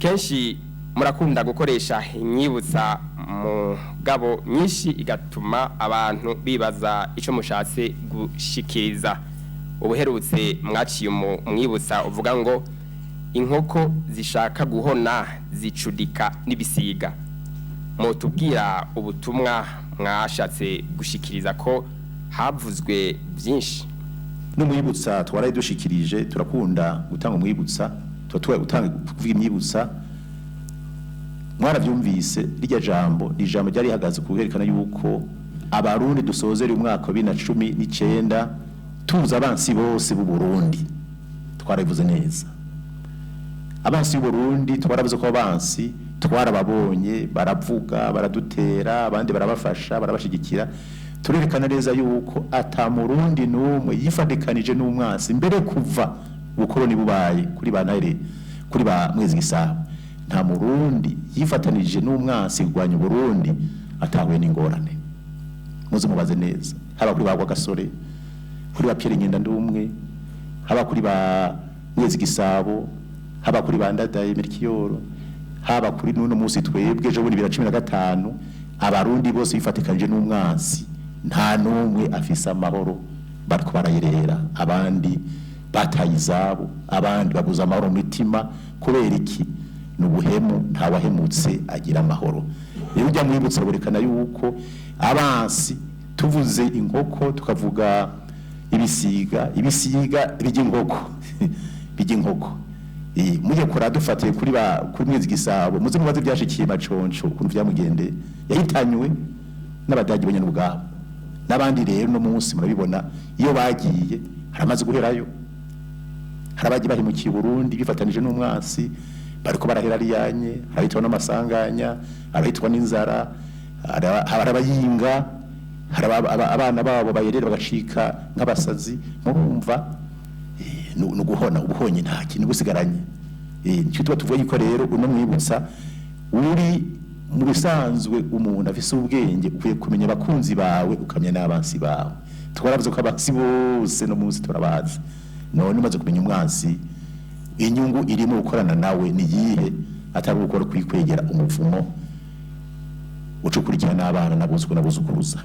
Kenshi murakunda gukoresha inyibutsa mugabo nyinshi igatuma abantu bibaza ico mushatse gushikiriza. Ubuherutse mwaciye umwibutsa uvuga ngo inkoko zishaka guhona zicudika n'ibisiga. Mutubwira ubutumwa mwashatse gushikiriza ko havuzwe byinshi? N'umwibutsa twaraye dushikirije, turakunda gutanga umwibutsa, tuba tubaye gutanga kuvuga imyibutsa. Mwaravyumvise rirya jambo, ni ijambo ryari rihagaze ku kwerekana yuko Abarundi dusozera umwaka wa 2019 tuzi abansi bose b'u Burundi. Twarabivuze neza, abansi b'u Burundi twaravuze ko abansi twarababonye, baravuga, baradutera, abandi barabafasha, barabashigikira. Turerekana neza yuko ata Murundi n'umwe yifadikanije n'umwansi mbere kuva ubukoroni bubaye kuri ba Ntare, kuri ba Mwezi Gisabo. Nta Murundi yifatanije n'umwansi kurwanya Uburundi atahuye n'ingorane. Muze mubaze neza, haba kuri ba Rwagasore, kuri ba Pierre Ngendandumwe, haba kuri ba Mwezi Gisabo, haba kuri ba Ndadaye Melchior, haba kuri n'uno munsi twebwe ejo bundi 2015. Abarundi bose bifatikanije n'umwansi nta n'umwe afise amahoro, bariko barayerera, abandi bataye izabo, abandi babuze amahoro mu mitima. Kubera iki? Ni ubuhemu. Ntawahemutse agira amahoro. Rero ujya mwibutsa werekana yuko abansi, tuvuze inkoko tukavuga ibisiga, ibisiga bijya inkoko, bijya inkoko. Mujye kora dufatiye kuri ba kuri Mwezi Gisabo, muze mubaze byashikiye Maconco ukuntu vyamugendeye, yahitanywe n'Abadagi bonyene ubwabo. N'abandi rero no munsi murabibona iyo bagiye, haramaze guherayo, hari abagiye bahemukiye Burundi bifatanije n'umwansi, bariko barahera riyanye, harahitwa n'amasanganya, harahitwa n'inzara, hari abayinga, hari abana babo bayerera bagacika nk'abasazi. Murumva ni uguhona, ubuhonye nta kintu gusigaranye. Nicyo tuba tuvuga yuko rero uno mwibutsa uri mu bisanzwe, umuntu afise ubwenge ukwiye kumenya abakunzi bawe, ukamenya n'abansi bawe. Twaravuze ko abansi bose no munsi turabazi. None umaze kumenya umwansi, inyungu irimo gukorana nawe ni iyihe atari gukora kwikwegera umuvumo uca ukurikira n'abana n'abuzukuru n'abuzukuruza?